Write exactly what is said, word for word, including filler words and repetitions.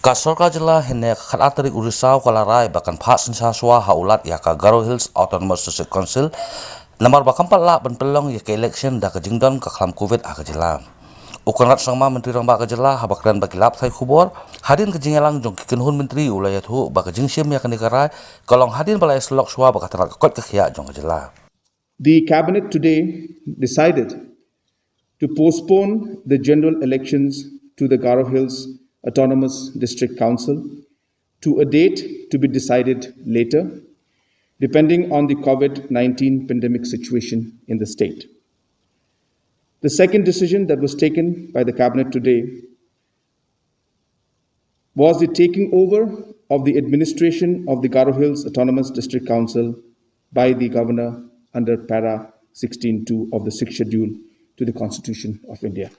Ka sorkar jylla hynne ka khatar tarik u Risaw ka la rai ba kan phah synshar shuwa ha u Lat ïa ka Garo Hills Autonomous District Council namar ba kam pat lah ban pynlong ïa ka election da ka jingdon ka khlam covid ha ka jylla. U Conrad Sangma, Myntri Rangbah ka jylla, haba kren bad ki lad pathai khubor hadien ka jingïalang jong ki kynhun myntri, u la ïathuh ba ka jingshim ïa kane ka rai ka long hadien ba la ïasyllok shuwa bad ka tnad ka koit ka khiah jong ka jylla. The cabinet today decided to postpone the general elections to the Garo Hills Autonomous District Council to a date to be decided later, depending on the COVID nineteen pandemic situation in the state. The second decision that was taken by the cabinet today was the taking over of the administration of the Garo Hills Autonomous District Council by the governor under para sixteen two of the Sixth Schedule to the Constitution of India.